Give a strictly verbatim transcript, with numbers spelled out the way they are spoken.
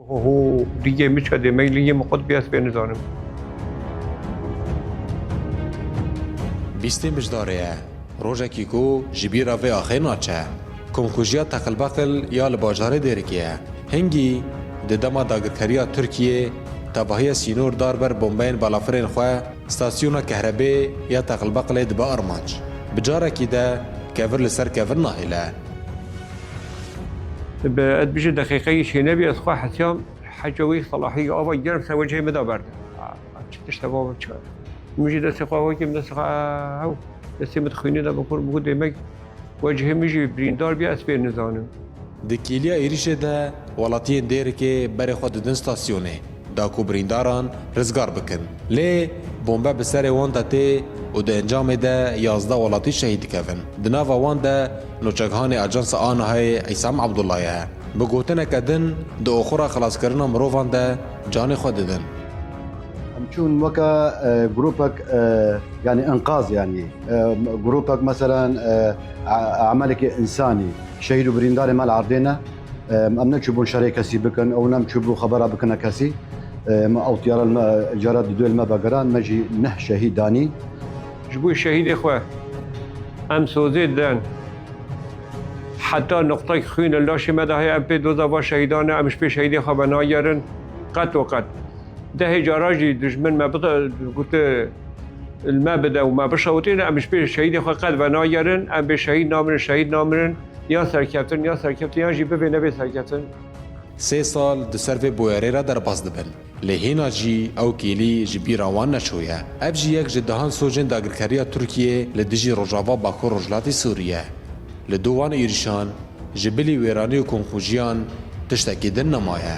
Ho, ho, liyê min çi dê, me liyê min qut bî, ez pê nizanim. Bîstê Mijdarê ye. Rojekî ku ji bîra vê axê naçe. Komkujiya teqilbeqil ya li bajarê Dêrikê ye. Hingî di dema dagirkeriya Tirkiyê tevahiya sînor dar ber bombeyên balafirên xwe stasyona kehrebê ya teqilbeqilê dibe armanc. Bi carekî de kevir li ser kevir nahêle. Bi, ez bijî deqîqeyê çênebî, ez xwe hesiyam heca wî salahî ava germ ser wecihê min de berde. A, çi tişt e baba, çi? Min jî destê xwe ava kir, min destê xwe, ew, destê min di xwînê de bikir, bû demek wecihê min jî birîndar bî, ez pê nizanim. Di kêliya êrîşê de welatiyên Dêrikê berê xwe didin stasyonê, da ku birîndaran rizgar bikin. Lê bombe bi serê wan de tê û di encamê de yazdeh welatî şehîd dikevin. Di nava wan de nûçeghanê Ajansa Anahayê Îsam Abdullah ye. Bi gotineke din, di oxira xelaskirina mirovan de canê xwe didin. Em çûn weke, e, grûpek, e, yanî înqaz, yanî, e, grûpek, meselen, e, a-, emelekî însanî, şehîd û birîndarê me li erdê ne. E, em neçûbûn şerê kesî bikin, ew neçûbû xebera bikine kesî. E, me ew tiyara li me, cara di dû li me vegeran, me jî neh şehîd danî. Ji bo şehîdê xwe em sozê didin. Heta nuqtek xwîn li laşê me de heye, em pê doza va şehîdan ne, em ji pê şehîdê xwe venagerin qet û qet. Dehê cara jî dijmin me bide, gote, li me bide û me bişewitîne, em ji pê şehîdê xwe qet venagerin, em bê şehîd namirin, şehîd namirin, ya serkeftin, ya serkeftin, yan jî bivê nebê serkeftin. Sê sal di ser vê bûyerê re derbas dibin. Lê hêna jî ew kêlî ji bîra wan neçûye. Ev jî yek ji dehan socên dagirkeriya Tirkiyê li dijî Rojava Bakur Rojhilatê Sûrî ye. Li dû wan êrişan ji bilî wêranî û komkujiyan tiştekî din nemaye.